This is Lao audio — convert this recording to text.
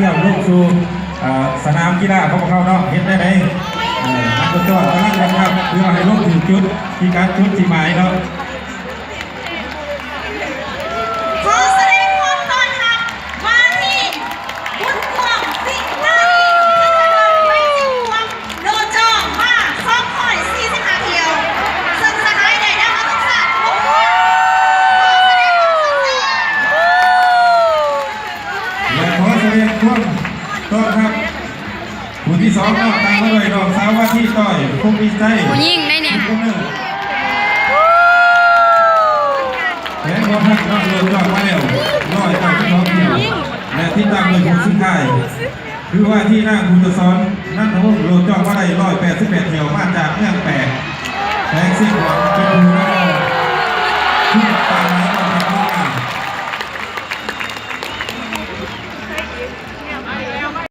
ແລ້ວລົງສູ່ ເອີ ສະໜາມກິລາຂອງພວກເຮົາເນາະ ເຮັດໄດ້ໃດ? ເອີ ນັກໂດດຈ້ອງກຳລັງເຮັດຄັບ ເພື່ອໃຫ້ລົງຖືກຈຸດ ທີ່ການຈຸດທີ່ໝາຍເນາະ. ຂໍສະແດງຄວາມຕ້ອນຮັບ ວ່າທີ່ບຸນພວງ ສິງຫາລີ ໂດດຈ້ອງມາສອງຮ້ອຍສີ່ສິບຫ້າຖ້ຽວ ເຊິ່ງສະຫາຍໄດ້ນຳເອົາທຸກຊາດ ແລະ ຂໍສະແດງຄວາມຕ້ອນຮັບ ຜູ້ທີສອງເນາະ ຕາມມາດ້ວຍນ້ອງສາວວາທີ ຕ້ອຍ ພົມມີໄຊ ຜູ້ຍິງໄດ໋ນີ້ ແມ່ນບໍ່ທັນເນາະ ໂດດຈ້ອງມາແລ້ວ ຮ້ອຍເກົ້າສິບສອງຖ້ຽວ ແລະ ຕິດຕາມດ້ວຍຜູ້ສຸດທ້າຍ ຄືວ່າທີ່ນາງ ບຸນຈະສອນ ນັນທະວົງ ໂດດຈ້ອງມາໄດ້ ຮ້ອຍແປດສິບແປດຖ້ຽວ ມາຈາກເມືອງແປກ ແຂວງຊຽງຂວາງ ເປັນຜູ້ນຳ